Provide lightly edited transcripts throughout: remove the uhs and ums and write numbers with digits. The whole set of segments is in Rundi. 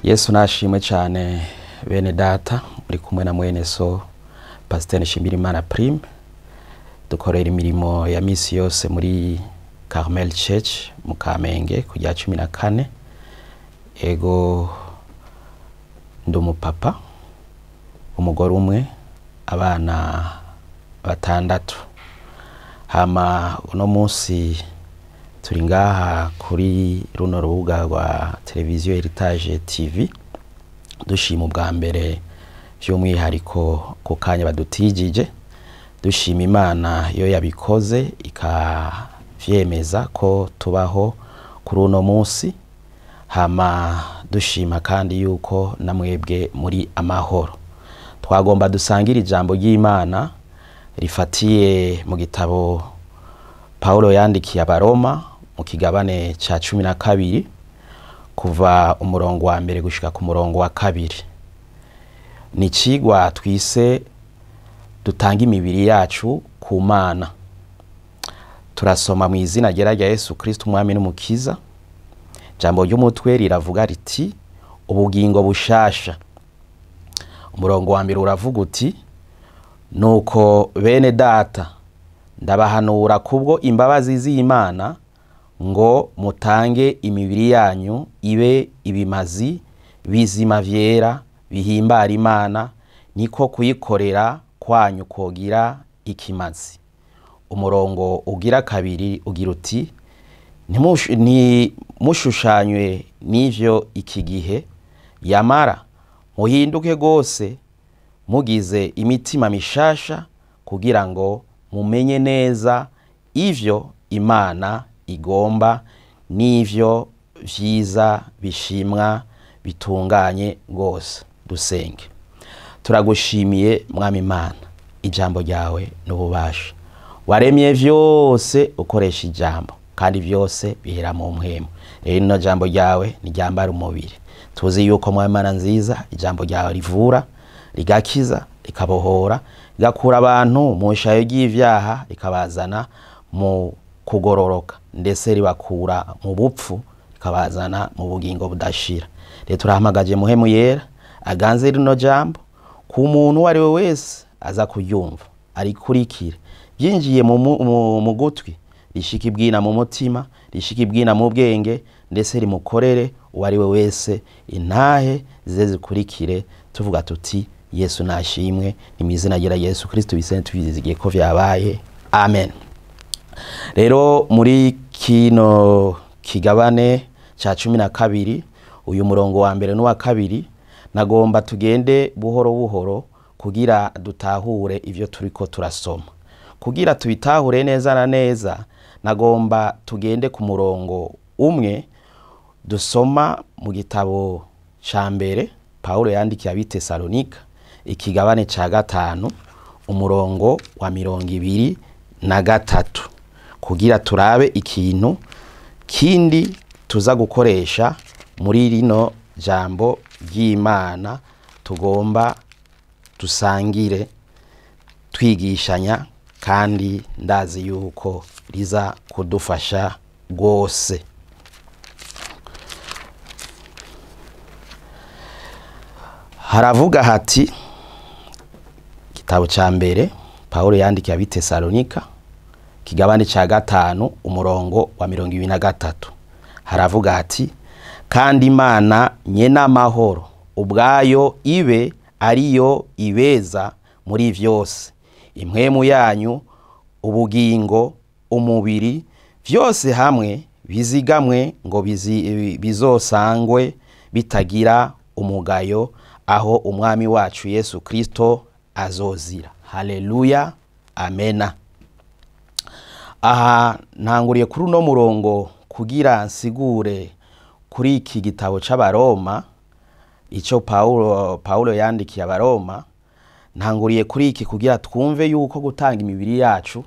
Yesu nashimwe cyane bene data, muri kumwe na mwene so Pasteur Nshimirimana Prime. Dukorera imirimo ya misi yose muri Carmel Church mu Kamenge ku rya 14. Ego, ndi umupapa, umugore umwe, abana batandatu. Hama uno munsi turi ngaha kuri runo rubuga rwa televiziyo Heritage TV, dushima ubwa mbere by'umwihariko ku kanya badutijije, dushima Imana iyo yabikoze ikavyemeza ko tubaho kuri uno munsi. Hama dushima kandi yuko namwebwe muri amahoro. Twagomba dusangire ijambo ry'Imana rifatiye mu gitabo Paulo yandikiye Abaroma mu kigabane ca 12, kuva umurongo wa mbere gushika ku murongo wa 2. Ni icigwa twise dutanga imibiri yacu ku Mana. Turasoma mu izina ryera rya Yesu Kristo Umwami n'Umukiza. Jambo ry'umutwe riravuga riti ubugingo bushasha. Umurongo wa mbere uravuga uti nuko bene data ndabahanura kubwo imbabazi z'Imana ngo mutange imibiri yanyu ibe ibimazi bizima vyera bihimbara Imana, niko kuyikorera kwanyu kogira ikimazi. Umurongo ugira kabiri ugira uti ntimushushanywe n'ivyo iki gihe, yamara muhinduke gose mugize imitima mishasha kugira ngo mumenye neza ivyo Imana igomba n'ivyo vyiza bishimwa bitunganye gose. Dusenge. Turagushimiye Mwami Imana, ijambo ryawe n'ububasha. Waremye vyose ukoresha ijambo, kandi vyose bihera mu mpwemu. Rero ino jambo ryawe niryambara umubiri. Tuzi yuko Mwami Imana nziza, ijambo ryawe rivura, rigakiza, rikabohora, rigakura abantu mu nshayo ry'ivyaha, rikabazana mu kugororoka, ndetse ribakura mu bupfu rikabazana mu bugingo budashira. Rero turahamagaje Muhemu Yera aganze rino jambo ku muntu uwo ari we wese aza kuryumva, arikurikire, byinjiye mu gutwi, rishika ibwina mu mutima, rishika ibwina mu bwenge, ndetse rimukorere uwo ari we wese. Intahe zize zikurikire, tuvuga tuti Yesu nashimwe. Ni mu izina rya Yesu Kristo bisene tubizigiye ko vyabaye, amen. Rero muri kino kigabane ca 12, uyu murongo wa mbere n'uwa kabiri, nagomba tugende buhoro buhoro kugira dutahure ivyo turiko turasoma. Kugira tubitahure neza na neza, nagomba tugende ku murongo umwe dusoma mu gitabo ca mbere Paulo yandikiye ab'Itesalonika, ikigabane ca 5, umurongo wa 23, kugira turabe ikintu kindi tuza gukoresha muri rino jambo ry'Imana tugomba dusangire twigishanya, kandi ndazi yuko riza kudufasha gose. Haravuga hati gitabo ca mbere Paulo yandikiye ab'Itesalonika, kigabane ca 5, umurongo wa 23. Haravuga ati kandi Imana nyene amahoro ubwayo ibe ariyo ibeza muri vyose, impwemu yanyu, ubugingo, umubiri, vyose hamwe bizigamwe ngo bizosangwe bitagira umugayo aho Umwami wacu Yesu Kristo azozira. Haleluya, amena. Aha ntanguriye kuri uno murongo kugira nsigure kuri iki gitabo c'Abaroma, ico Paulo yandikiye Abaroma. Ntanguriye kuri iki kugira twumve yuko gutanga imibiri yacu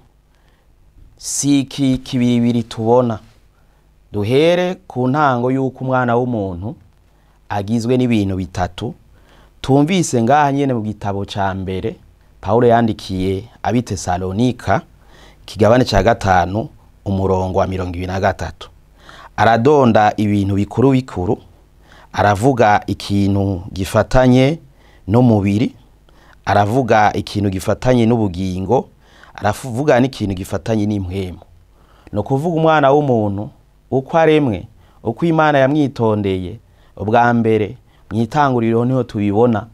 si iki kibiribiri tubona. Duhere ku ntango yuko umwana w'umuntu agizwe n'ibintu bitatu tumvise ngaha nyene mu gitabo ca mbere Paulo yandikiye ab'Itesalonika, kigabane ca 5, umurongo wa 23. Aradonda ibintu bikuru bikuru, Aravuga ikintu gifatanye n'umubiri, aravuga ikintu gifatanye n'ubugingo, aravuga n'ikintu gifatanye n'impwemu. Ni ukuvuga umwana w'umuntu uko aremwe, uko Imana yamwitondeye, ubwa mbere mu itanguriro niho tubibona,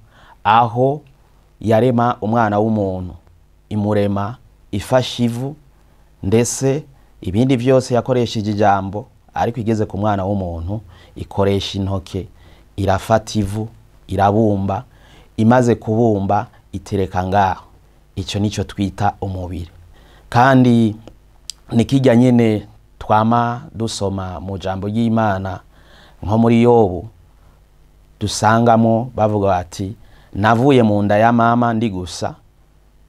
aho yarema umwana w'umuntu, imurema ifashe ivu, ndetse ibindi byose yakoresheje ijambo, ariko igeze ku mwana w'umuntu ikoresha intoke, irafata ivu, irabumba, imaze kubumba itereka ngaho. Icyo nicyo twita umubiri. Kandi nikijya nyene twama dusoma mu jambo ry'Imana nko muri Yobu, dusangamo bavuga bati navuye mu nda ya mama ndi gusa,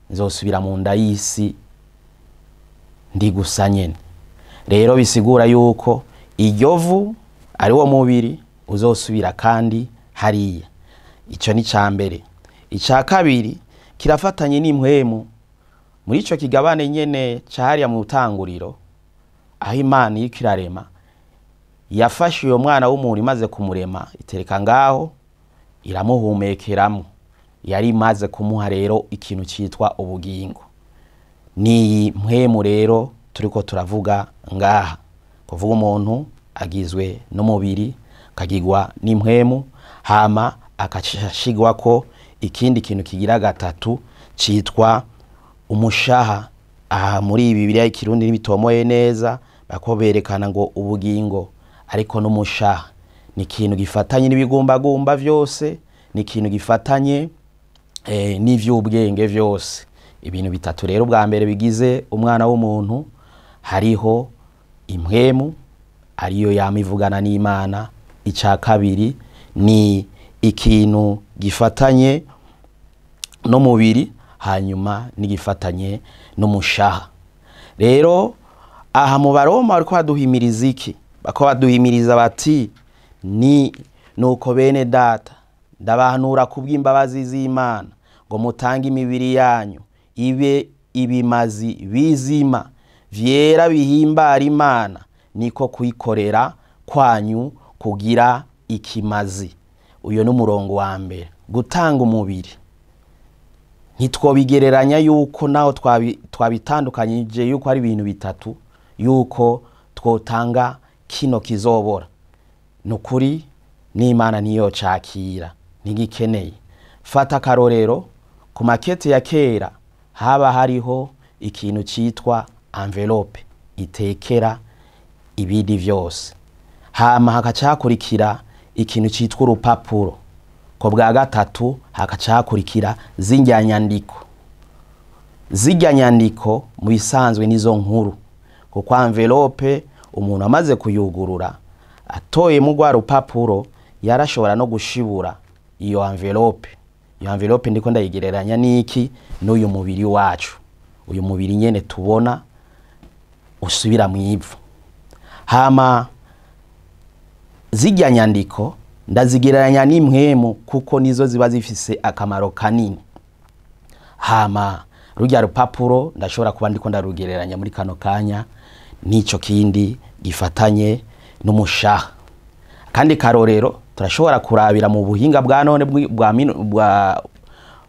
nzosubira mu nda y'isi ndi gusa nyene. Rero bisigura yuko iryo vu ari wo mubiri uzosubira kandi hariya. Ico ni ca mbere. Ica kabiri kirafatanye n'impwemu. Muri ico kigabane nyene cahariya mu tanguriro, aho Imana iriko irarema, yafashe uyo mwana w'umuntu imaze kumurema itereka ngaho, iramuhumekeramo. Yari imaze kumuha rero ikintu citwa ubugingo. Ni mpwemu rero turiko turavuga ngaha. Kuvuga umuntu agizwe n'umubiri, akagirwa n'impwemu, hama akashigwako ikindi kintu kigira gatatu citwa umushaha. Aha muri Bibiliya y'ikirundi ntibitomoye neza, bako berekana ngo ubugingo, ariko n'umushaha ni ikintu gifatanye n'ibigumbagumba vyose, ni ikintu gifatanye n'ivy'ubwenge vyose. Ibintu bitatu rero bwa mbere bigize umwana w'umuntu, hariho impwemu ariyo yamivugana n'Imana. Ica kabiri ni ikintu gifatanye n'umubiri, hanyuma n'igifatanye n'umushaha. Rero aha mu Baroma bariko baduhimiriza iki? Bako baduhimiriza bati ni nuko bene data ndabahanura kubw'imbabazi z'Imana ngo mutange imibiri yanyu ibe ibimazi bizima vyera bihimbara Imana, niko kuyikorera kwanyu kugira ikimazi. Uyo n'umurongo wa mbere, gutanga umubiri. Ntitwobigereranya yuko naho twabitandukanyije yuko ari ibintu bitatu, yuko twotanga kino kizobora. Nukuri n'Imana niyo cakira, ntigikeneye. Fata akarorero, ku makete ya kera haba hariho ikintu citwa envelope itekera ibindi vyose, hama hakacakurikira ikintu citwa urupapuro, ko bwa gatatu hakacakurikira zirya nyandiko. Zirya nyandiko mu bisanzwe nizo nkuru, kuko envelope umuntu amaze kuyugurura atoye mu rwa rupapuro yarashobora no gushibura iyo envelope. Iyo envelope ndiko ndayigereranya niki? N'uyu mubiri wacu, uyu mubiri nyene tubona usubira mu ivu. Hama zirya nyandiko ndazigereranya n'impwemu, kuko nizo ziba zifise akamaro kanini. Hama rurya rupapuro ndashobora kuba ndiko ndarugereranya muri kano kanya n'ico kindi gifatanye n'umushaha. Kandi karorero turashobora kurabira mu buhinga bwa none bwa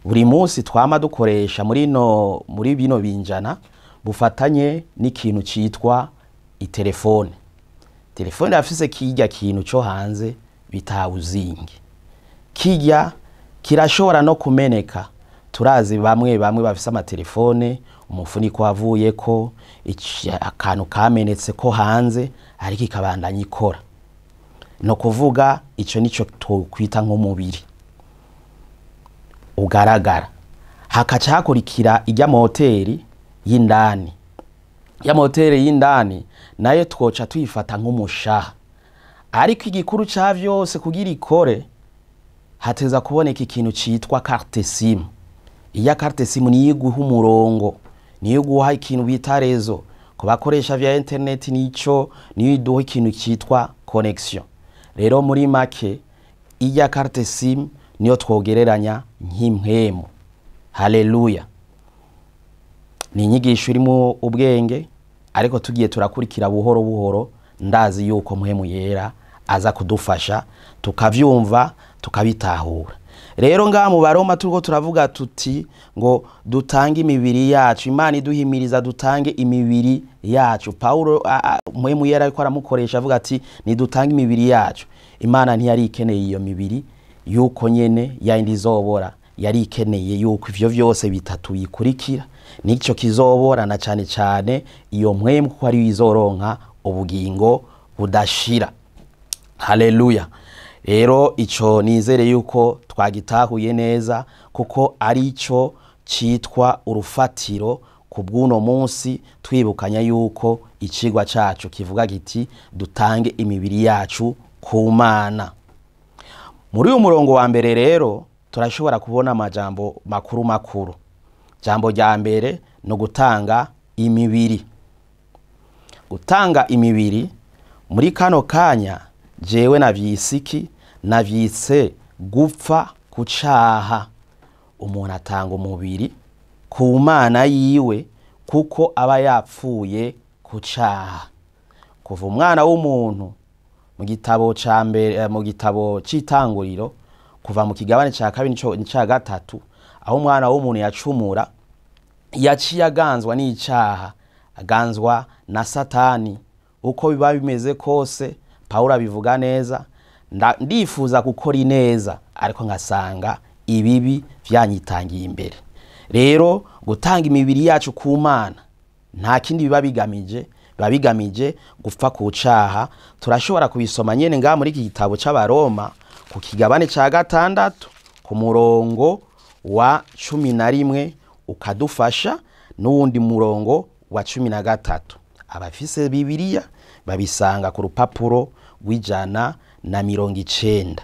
buri munsi twama dukoresha muri bino binjana, bufatanye n'ikintu citwa itelefone. Telefone yafise kirya kintu co hanze bita uzingi. Kirya kirashobora no kumeneka. Turazi bamwe bamwe bafise amatelefone umufuniko wavuyeko, akantu kamenetse ko hanze, ariko ikabandanya ikora. No kuvuga ico nico twokwita nk'umubiri ugaragara. Hakaca hakurikira ijya moteri y'indani. Ya moteri y'indani nayo twoca tuyifata nk'umushaha. Ariko igikuru ca vyose kugira ikore hateza kuboneka ikintu citwa carte SIM. Iya carte SIM niyo iguha umurongo, niyo iguha ikintu bita rezo ku bakoresha vya internet, nico niyo iduha ikintu citwa connection. Rero muri make iya carte SIM niyo twogereranya nk'impwemu. Haleluya. Ni inyigisho irimo ubwenge, ariko tugiye turakurikira buhoro buhoro, ndazi yuko mpwemu yera aza kudufasha tukavyumva tukabitahura. Rero ngaha mu Baroma turiko turavuga tuti ngo dutange imibiri yacu, Imana iduhimiriza dutange imibiri yacu. Paulo Mpwemu Yera ariko aramukoresha avuga ati nidutange imibiri yacu. Imana ntiyari ikeneye iyo mibiri yuko nyene yayindi izobora, yari ikeneye yuko ivyo vyose bitatu bikurikira nico kizobora, na cane cane iyo mpwemu kuko ari izoronka ubugingo budashira. Haleluya. Rero ico nizere yuko twagitahuye neza, kuko ari ico citwa urufatiro ku bw'uno munsi, twibukanya yuko icigwa cacu kivuga giti dutange imibiri yacu ku Mana. Muri uyu murongo wa mbere rero turashobora kubona amajambo makuru makuru. Jambo rya mbere no gutanga imibiri. Gutanga imibiri muri kano kanya jewe navyisiki navyitse gupfa kucaha. Umuntu atanga umubiri ku Mana yiwe kuko aba yapfuye kucaha. Kuva umwana w'umuntu mu gitabo ca mbere, mu gitabo c'itanguriro, kuva mu kigabane ca kabiri n'ica gatatu, aho umwana w'umuntu yacumura, yaciye aganzwa n'icaha, aganzwa na Satani. Uko biba bimeze kose, Paulo abivuga neza, ndifuza gukora ineza ariko ngasanga ibibi vyanyitangiye imbere. Rero gutanga imibiri yacu ku Mana nta kindi biba bigamije, biba bigamije gupfa ku caha. Turashobora kubisoma nyene ngaha muri iki gitabo c'Abaroma ku kigabane ca 6 ku murongo wa 11, ukadufasha n'uwundi murongo wa 13. Abafise Bibiliya babisanga ku rupapuro rw'190.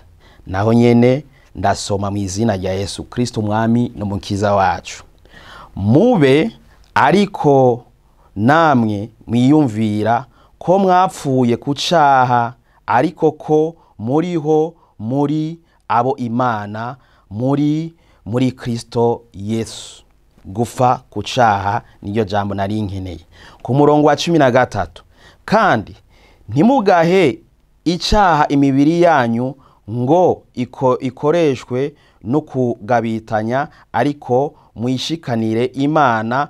Naho nyene ndasoma mu izina rya Yesu Kristo Umwami n'Umukiza wacu. Mube ariko namwe mwiyumvira ko mwapfuye ku caha, ariko ko muriho muri abo Imana muri Kristo Yesu. Gufa ku caha niyo jambo nari nkeneye. Ku murongo wa 13, kandi ntimugahe icaha imibiri yanyu ngo ikoreshwe no kugabitanya, ariko mwishikanire Imana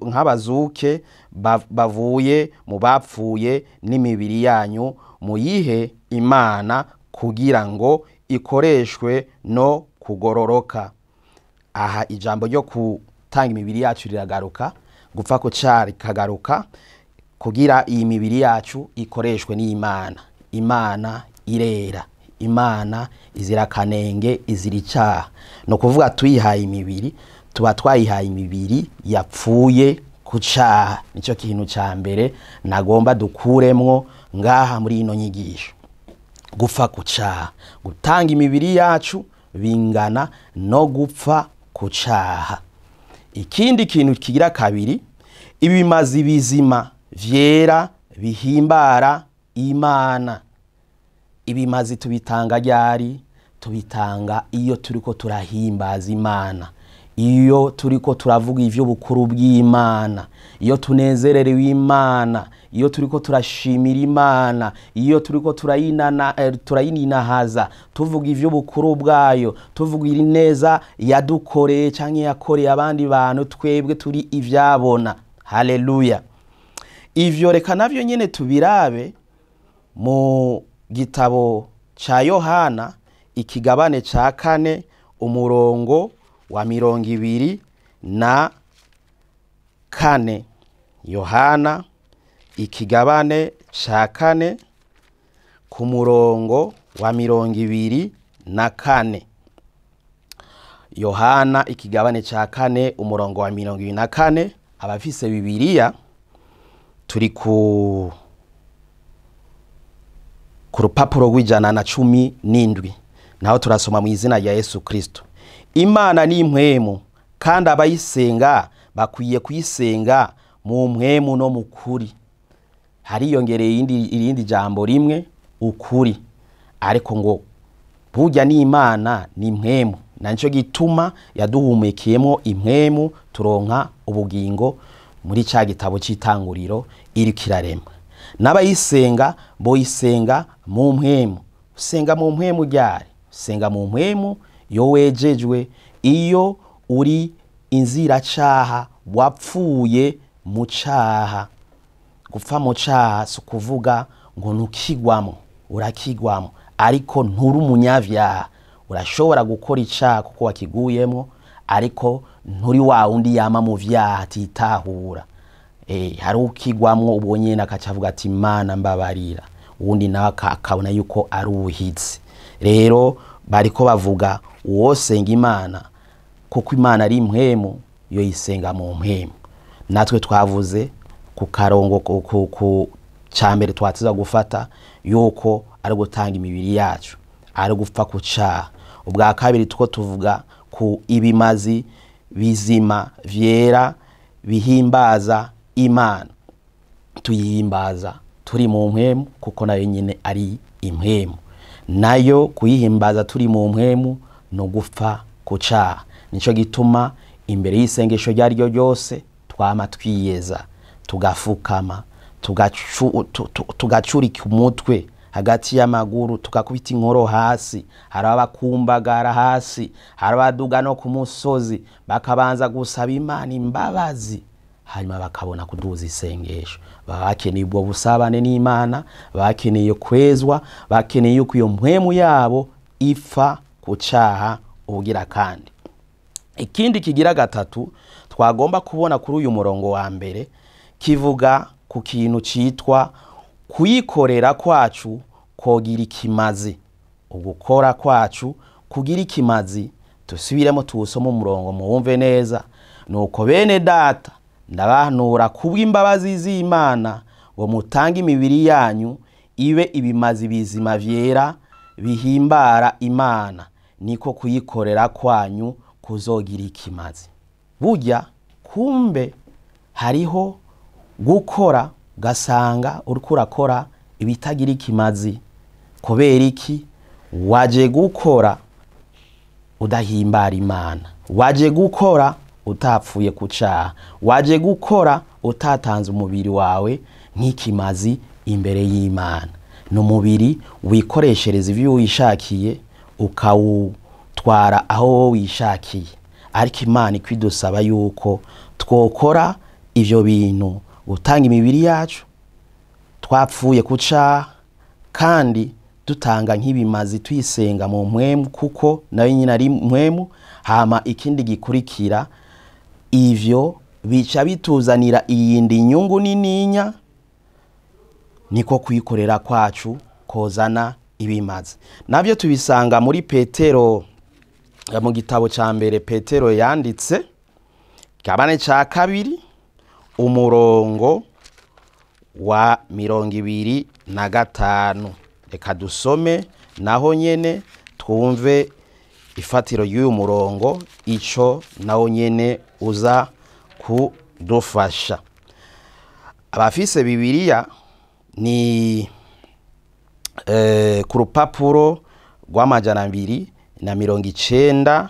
nk'abazuke bavuye mu bapfuye, n'imibiri yanyu muyihe Imana kugira ngo ikoreshwe no kugororoka. Aha ijambo ryo gutanga imibiri yacu riragaruka, gupfa ku caha rikagaruka, kugira iyi mibiri yacu ikoreshwe n'Imana. Imana irera, Imana izira kanenge, izira icaha. No kuvuga tuyihaye imibiri, tuba twayihaye imibiri yapfuye ku caha. Nico kintu ca mbere nagomba dukuremwo ngaha muri ino nyigisho. Gupfa ku caha, gutanga imibiri yacu bingana no gupfa ku caha. Ikindi kintu kigira kabiri, ibimazi bizima vyera bihimbara Imana. Ibimazi tubitanga ryari? Tubitanga iyo turiko turahimbaza Imana, iyo turiko turavuga ivy'ubukuru bw'Imana, iyo tunezererewe Imana, iyo turiko turashimira Imana, iyo turiko turayininahaza, tuvuga ivy'ubukuru bwayo, tuvuga ineza yadukoreye canke yakoreye abandi bantu, twebwe turi ivyabona. Haleluya. Ivyo reka navyo nyene tubirabe mu gitabo ca Yohana ikigabane ca 4 umurongo wa 24. Yohana ikigabane ca 4 ku murongo wa 24. Yohana ikigabane ca 4 umurongo wa 24. Abafise Bibiliya turi ku rupapuro rw'117, naho turasoma mu izina rya Yesu Kristo. Imana ni impwemu, kandi abayisenga bakwiye kuyisenga mu mpwemu no mu kuri. Hariyongereye irindi jambo rimwe, ukuri. Ariko ngo burya ni Imana ni impwemu, na nico gituma yaduhumekeyemo impwemu turonka ubugingo muri ca gitabo c'itanguriro iri kirarema. N'abayisenga boyisenga mu mpwemu. Usenga mu mpwemu ryari? Usenga mu mpwemu iyo wejejwe, iyo uri inziracaha, wapfuye mu caha. Gupfa mu caha si ukuvuga ngo ntukigwamo, urakigwamo, ariko nturi umunyavyaha. Urashobora gukora icaha kuko wakiguyemo, ariko nturi wa wundi yama mu vyaha atitahura. Hari ukigwamwo ubwo nyene akaca avuga ati Mana mbabarira, uwundi nawe akabona yuko ari ubuhitsi. Rero bariko bavuga uwosenga Imana kuko Imana ari impwemu, yoyisenga mu mpwemu. Natwe twavuze ku karongo ku cambere twatiza gufata yuko ari gutanga imibiri yacu, ari gupfa ku caha. Ubwa kabiri two tuvuga ku ibimazi bizima vyera bihimbaza Imana. Tuyihimbaza turi mu mpwemu kuko nayo nyene ari impwemu. Nayo kuyihimbaza turi mu mpwemu no gupfa ku caha. Nico gituma imbere y'isengesho ryaryo ryose twama twiyeza, tugafukama, tugacurika umutwe hagati y'amaguru, tukakubita inkoro hasi. Hari abakumbagara hasi, hari abaduga no ku musozi bakabanza gusaba Imana imbabazi, hanyuma bakabona kuduza isengesho. Baba bakeneye ubwo busabane n'Imana, bakeneye kwezwa, bakeneye yuko iyo mpwemu yabo ipfa ku caha ubugira kandi. Ikindi kigira gatatu twagomba kubona kuri uyu murongo wa mbere kivuga ku kintu citwa kuyikorera kwacu kogira ikimazi. Ugukora kwacu kugira ikimazi. Tusubiremo tuwusome umurongo muwumve neza. Nuko bene data, ndabahanura kubw'imbabazi z'Imana ngo mutange imibiri yanyu ibe ibimazi bizima vyera bihimbara Imana, niko kuyikorera kwanyu kuzogira ikimazi. Burya kumbe hariho gukora ugasanga uriko urakora ibitagira ikimazi. Kubera iki? Waje gukora udahimbara Imana, waje gukora utapfuye ku caha, waje gukora utatanze umubiri wawe nk'ikimazi imbere y'Imana. N'umubiri wikoreshereza ivyo wishakiye ukawutwara aho wowe wishakiye, ariko Imana ikwidusaba yuko twokora ivyo bintu, gutanga imibiri yacu twapfuye ku caha, kandi dutanga nk'ibimazi tuyisenga mu mpwemu kuko nayo nyine ari mpwemu. Hama ikindi gikurikira, ivyo bica bituzanira iyindi nyungu nininya, niko kuyikorera kwacu kozana ibimazi. Navyo tubisanga muri Petero, mu gitabo ca mbere Petero yanditse, kigabane ca kabiri, umurongo wa 25. Reka dusome naho nyene twumve ifatiro y'uyu murongo, ico nawo nyene uza kudufasha. Abafise Bibiliya ni ku rupapuro rw'amajana 290,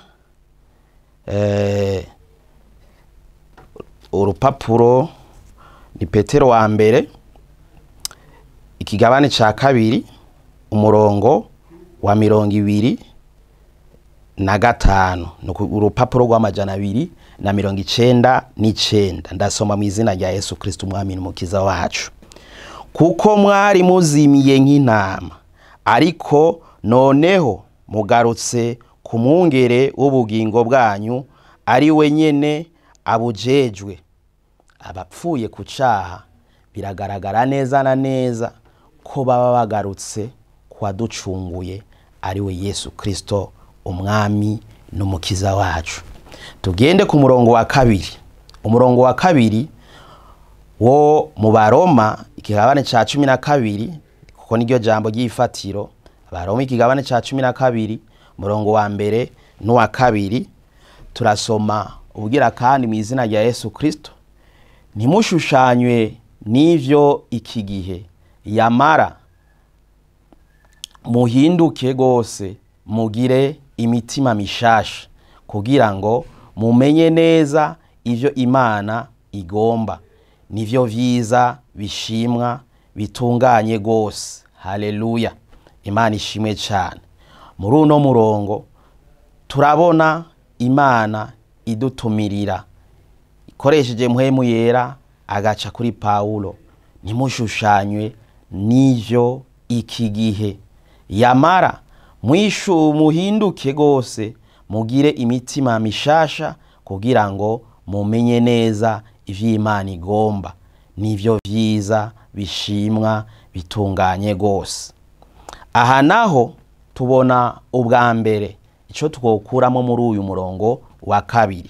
urupapuro ni Petero wa mbere ikigabane ca kabiri, umurongo wa 25, urupapuro rw'amajana 299. Ndasoma mu izina rya Yesu Kristo umwami n'umukiza wacu. Kuko mwari muzimiye nk'intama, ariko noneho mugarutse ku mwungere w'ubugingo bwanyu, ari we nyene abujejwe. Abapfuye ku caha biragaragara neza na neza ko baba bagarutse kuwaducunguye, ari we Yesu Kristo umwami n'umukiza wacu. Tugende ku murongo wa kabiri. Umurongo wa kabiri wo mu Baroma ikigabane ca 12, kuko niryo jambo ry'ifatiro. Abaroma ikigabane ca 12, umurongo wa mbere n'uwa kabiri, turasoma ubugira kandi mu izina rya Yesu Kristo. Ntimushushanywe n'ivyo iki gihe, yamara muhinduke gose, mugire imitima mishasha, kugira ngo mumenye neza ivyo Imana igomba, nivyo vyiza bishimwa bitunganye gose. Haleluya, Imana ishimwe cyane. Muri uno murongo turabona Imana idutumirira ikoresheje Mpwemu Yera agaca kuri Pawulo, ntimushushanywe n'ivyo iki gihe, yamara muhinduke gose, mugire imitima mishasha, kugira ngo mumenye neza ivy'Imana igomba, nivyo vyiza bishimwa bitunganye gose. Aha naho tubona ubwa mbere ico twokuramo muri uyu murongo wa kabiri,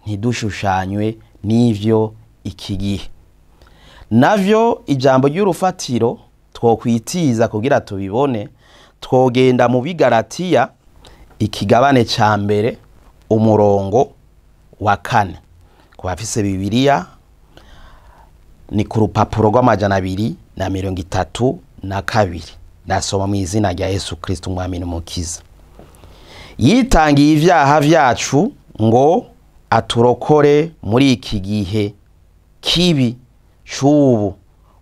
ntidushushanywe n'ivyo iki gihe. Navyo ijambo ry'urufatiro twokwitiza kugira tubibone, twogenda mu Bigalatiya ikigabane ca mbere umurongo wa 4. Ku bafise Bibiliya ni ku rupapuro rw'232. Nasoma mu izina rya Yesu Kristo Umwami n'Umukiza. Yitangiye ivyaha vyacu ngo aturokore muri iki gihe kibi c'ubu,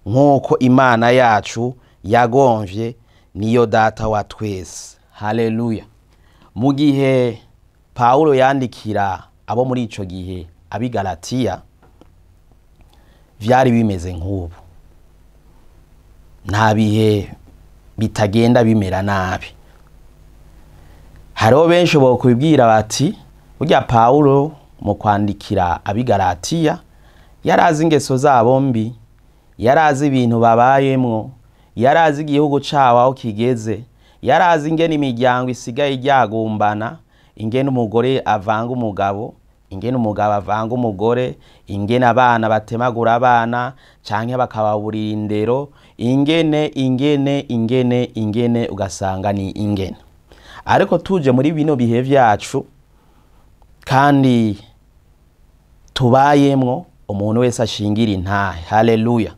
nk'uko Imana yacu yagomvye, niyo data wa twese. Haleluya. Mu gihe Pawulo yandikira abo muri ico gihe abigalatiya, vyari bimeze nk'ubu, nta bihe bitagenda bimera nabi. Hariho benshi bokubwira bati burya Pawulo mu kwandikira abigalatiya yarazi ingeso zabo mbi, yarazi ibintu babayemwo, yarazi igihugu cabo aho kigeze, yarazi ingene imiryango isigaye iryagumbana, ingene umugore avanga umugabo, ingene umugabo avanga umugore, ingene abana batemagura abana canke bakababurira indero, ingene ingene ingene ingene, ugasanga ni ingene. Ariko tuje muri bino bihe vyacu kandi tubayemwo, umuntu wese ashingira intahe. Haleluya.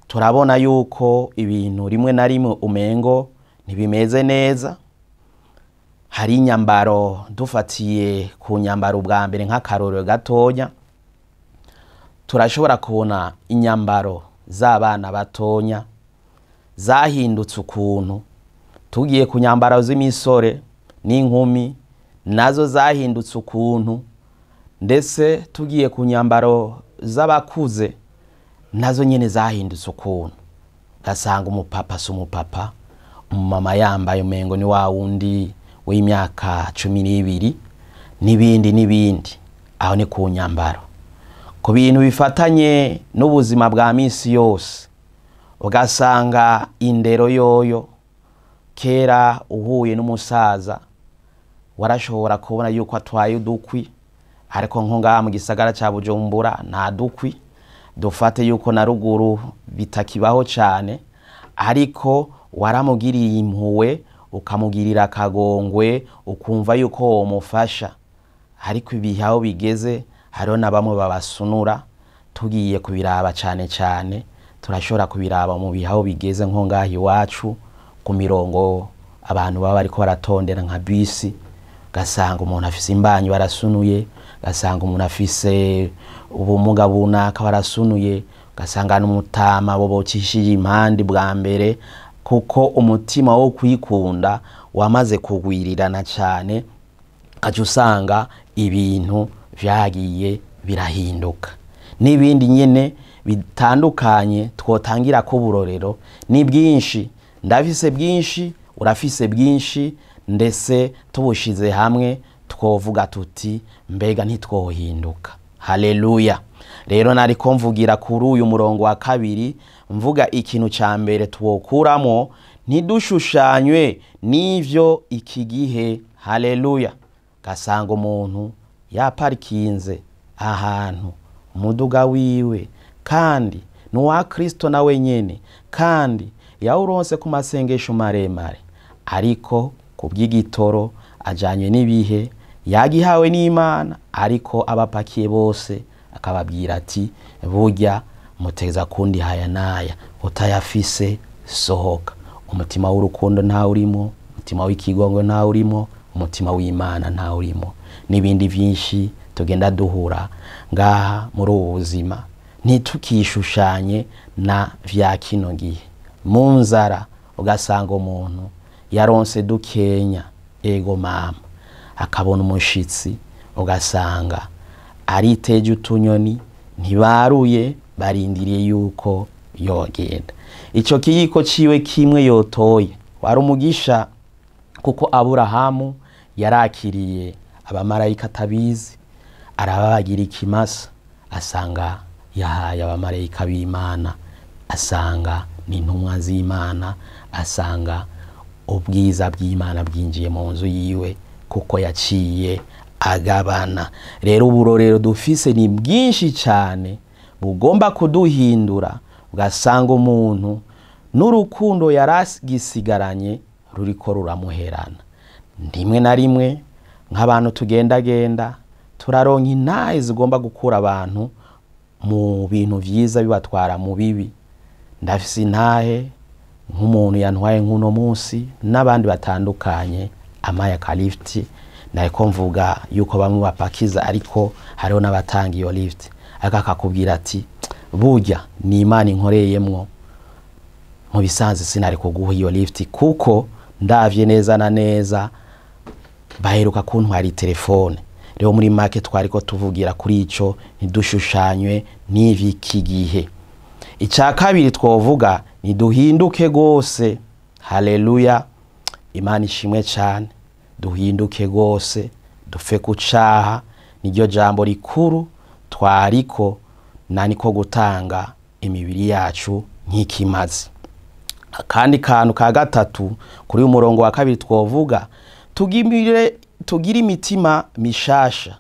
Turabona yuko ibintu rimwe na rimwe umengo ntibimeze neza. Hari inyambaro, dufatiye ku nyambaro ubwa mbere nk'akarorero gatonya, turashobora kubona inyambaro z'abana batonya zahindutse ukuntu. Tugiye ku nyambaro z'imisore n'inkumi nazo zahindutse ukuntu, ndetse tugiye ku nyambaro z'abakuze nazo nyene zahindutse ukuntu. Gasanga umupapa si umupapa, umumama yambaye umengo ni wa wundi w'imyaka 12 n'ibindi n'ibindi. Aho ni ku nyambaro. Ku bintu bifatanye n'ubuzima bwa misi yose, ugasanga indero yoyo. Kera uhuye n'umusaza warashobora kubona yuko atwaye udukwi, ariko nko ngaha mu gisagara ca Bujumbura nta dukwi, dufate yuko na ruguru bitakibaho cane, ariko waramugiriye impuwe, ukamugirira akagongwe, ukumva yuko womufasha. Ariko ibihe aho bigeze hariho na bamwe babasunura. Tugiye kubiraba cane cane, turashobora kubiraba mu bihe aho bigeze nko ngaha iwacu ku mirongo abantu baba bariko baratondera nka bisi, gasanga umuntu afise imbanyi barasunuye, gasanga umuntu afise ubumuga bunaka barasunuye, gasanga n'umutama bobocishije impande bwa mbere, kuko umutima wo kwikunda wamaze kugwirirana cane, ukaca usanga ibintu vyagiye birahinduka. N'ibindi nyene bitandukanye twotangira ko uburorero ni bwinshi. Ndafise bwinshi, urafise bwinshi, ndetse tubushize hamwe twovuga tuti mbega ntitwohinduka. Haleluya. Rero nariko mvugira kuri uyu murongo wa kabiri, mvuga ikintu ca mbere twokuramo, ntidushushanywe n'ivyo iki gihe. Haleluya. Gasanga umuntu yaparikinze ahantu umuduga wiwe, kandi n'uwa Kristo nawe nyene, kandi yawuronse ku masengesho maremare, ariko kubw'igitoro ajanye n'ibihe yagihawe n'Imana, ariko abapakiye bose akababwira ati burya muteza kundi haya naya, utayafise sohoka. Umutima w'urukundo nta urimo, umutima w'ikigongo nta urimo, umutima w'Imana nta urimo, n'ibindi byinshi tugenda duhura ngaha muri ubu buzima. Ntitukishushanye na vya kino gihe. Mu nzara ugasanga umuntu yaronse dukenya, ego mama, akabona umushitsi ugasanga ariteje utunyoni, ntibaruye, barindiriye yuko yogenda. Ico kiyiko ciwe kimwe yotoye wari umugisha, kuko Aburahamu yarakiriye abamarayika atabizi, arababagira ikimasa, asanga yahaye abamarayika b'Imana, asanga n'intumwa z'Imana, asanga ubwiza bw'Imana bwinjiye mu nzu yiwe, kuko yaciye agabana. Rero uburorero dufise ni bwinshi cyane bugomba kuduhindura, ugasanga umuntu n'urukundo yaragisigaranye ruriko ruramuherana. Rimwe na rimwe nk'abantu tugendagenda turaronka intahe zigomba gukura abantu mu bintu vyiza bibatwara mu bibi. Ndafise intahe nk'umuntu yantwaye nk'uno munsi n'abandi batandukanye amaya ka lift, nariko mvuga yuko bamwe bapakiza ariko hariho n'abatanga iyo lift, ariko akakubwira ati burya ni Imana inkoreyemwo, mu bisanzwe sinari kuguha iyo lift kuko ndavye neza na neza baheruka kuntwara telefone. Rero muri make twariko tuvugira kuri ico, ntidushushanywe n'iviki gihe. Ica kabiri twovuga ni duhinduke gose. Haleluya, Imana ishimwe cyane. Duhinduke gose, dupfe kucaha, niryo jambo rikuru twariko naniko gutanga imibiri yacu nk'ikimazi. Akandi kantu ka gatatu kuri umurongo wa kabiri twovuga, tugire imitima mishasha.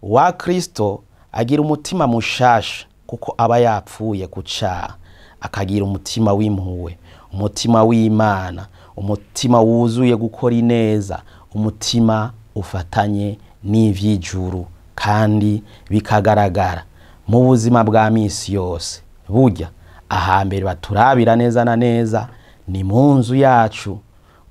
Wa Kristo agira umutima mushasha kuko aba yapfuye kucaha, akagira umutima w'impuhwe, umutima w'Imana, umutima wuzuye gukora ineza, umutima ufatanye n'ivy'ijuru, kandi bikagaragara mu buzima bwa misi yose. Burya ahambere baturabira neza na neza ni mu nzu yacu.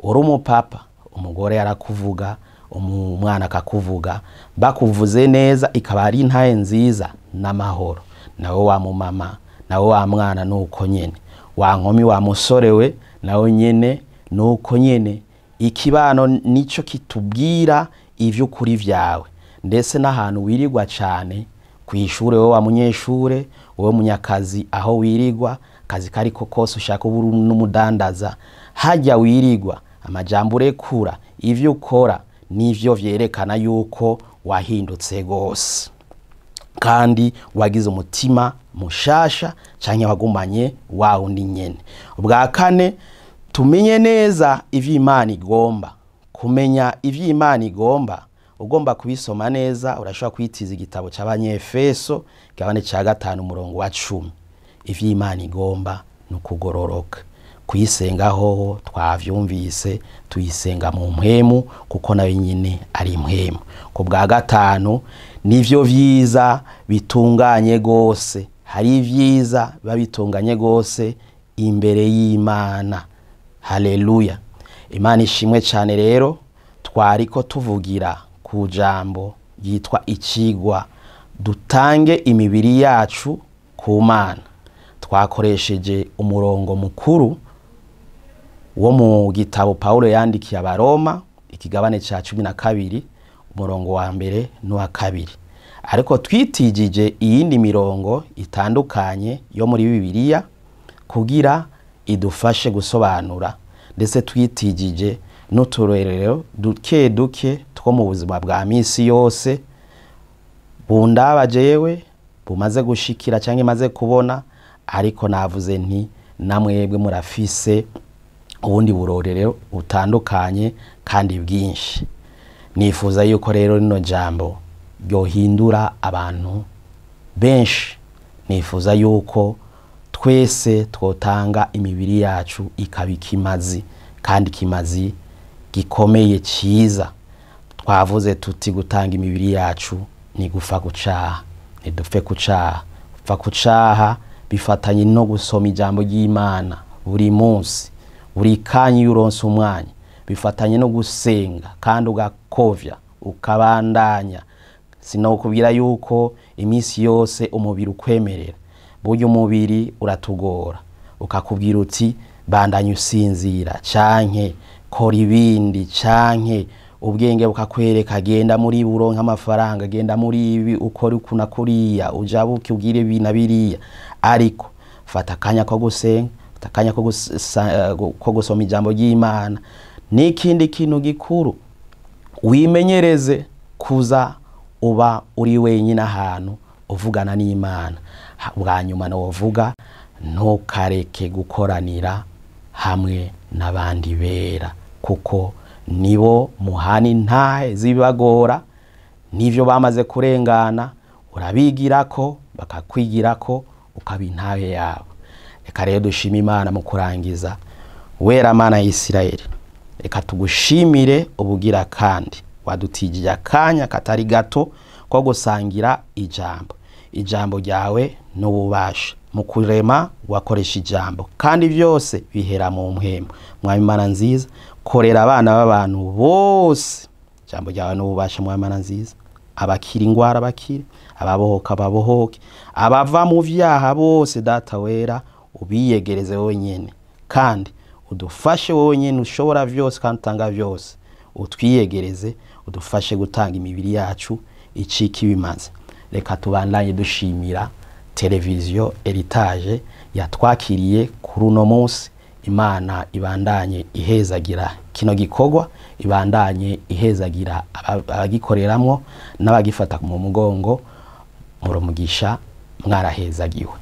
Uri umupapa, umugore arakuvuga, umwana akakuvuga, bakuvuze neza ikaba ari intahe nziza n'amahoro. Nawe wa mumama, nawe wa mwana nuko nyene, wa nkomi wa musore we nawe nyene nuko nyene. Ikibano nico kitubwira ivy'ukuri vyawe, ndetse n'ahantu wirirwa cane kwishure, wowe wa munyeshure, wowe munyakazi, aho wirirwa kazi kariko kose ushaka ubu n'umudandaza, hajya wirirwa amajambo urekura, ivyo ukora nivyo vyerekana yuko wahindutse gose kandi wagize umutima mushasha canke wagumanye wa wundi nyene. Ubwa kane, tumenye neza ivyo Imana igomba. Kumenya ivyo Imana igomba, ugomba kubisoma neza, urashobora kwitiza igitabo c'Abanyefeso igabane ca 5 umurongo wa 10. Ivyo Imana igomba ni ukugororoka. Kuyisenga hoho twavyumvise, tuyisenga mu mpwemu kuko nayo nyene ari impwemu. Ku bwa gatanu, nivyo vyiza bitunganye gose. Hari ivyiza biba bitunganye gose imbere y'Imana. Haleluya, Imana ishimwe cyane. Rero twariko tuvugira ku jambo ryitwa icigwa dutange imibiri yacu ku Mana. Twakoresheje umurongo mukuru wo mu gitabo Paulo yandikiye Abaroma ikigabane ca 12 umurongo wa mbere n'uwa kabiri, ariko twitijije iyindi mirongo itandukanye yo muri Bibiliya kugira idufashe gusobanura, ndetse twitijije n'uturerero duke duke two mu buzima bwa misi yose bundaba jewe bumaze gushikira canke maze kubona, ariko navuze nti namwebwe murafise ubundi burorero butandukanye kandi bwinshi. Nifuza yuko rero rino jambo ryohindura abantu benshi. Nifuza yuko twese twotanga imibiri yacu ikaba ikimazi, kandi ikimazi gikomeye ciza. Twavuze tuti gutanga imibiri yacu ni gufa kucaha, nidupfe kucaha. Gupfa kucaha bifatanye no gusoma ijambo ry'Imana buri munsi, buri kanya iyo uronse umwanya, bifatanye no gusenga kandi ugakovya ukabandanya. Sinokubwira yuko iminsi yose umubiri ukwemerera, Burya umubiri uratugora, ukakubwira uti bandanya usinzira, canke kora ibindi, canke ubwenge bukakwereka genda muri buronka amafaranga, genda muri ibi ukore uku na kuriya, ujabuke ugire ibi na biriya. Ariko fata akanya ko gusenga, fata akanya ko gusoma ijambo ry'Imana. N'ikindi kintu gikuru, wimenyereze kuza uba uri wenyine ahantu uvugana n'Imana. Bwa nyuma novuga, ntukareke gukoranira hamwe n'abandi bera, kuko nibo muhana intahe zibagora, n'ivyo bamaze kurengana urabigirako, bakakwigirako, ukaba intahe yabo. Reka rero dushime Imana mu kurangiza. Wera Mana ya Isirayeli, reka tugushimire ubugira kandi wadutijije akanya katari gato ko gusangira ijambo. Ijambo ryawe n'ububasha mu kurema wakoresha ijambo, kandi byose bihera mu mpwemu. Mwami Mana nziza, korera abana b'abantu bose ijambo ryawe n'ububasha. Mwami Mana nziza, abakira ingwara bakire, ababohoka babohoke, abava mu vyaha bose, Data wera, ubiyegereze wenyene, kandi udufashe wowe nyene ushobora vyose kandi utanga vyose, utwiyegereze, udufashe gutanga imibiri yacu icika ibimaze. Reka tubandanye dushimira televiziyo Heritage yatwakiriye kuri uno munsi. Imana ibandanye ihezagira kino gikorwa, ibandanye ihezagira abagikoreramwo n'abagifata mu mugongo. Murumugisha, mwarahezagiwe.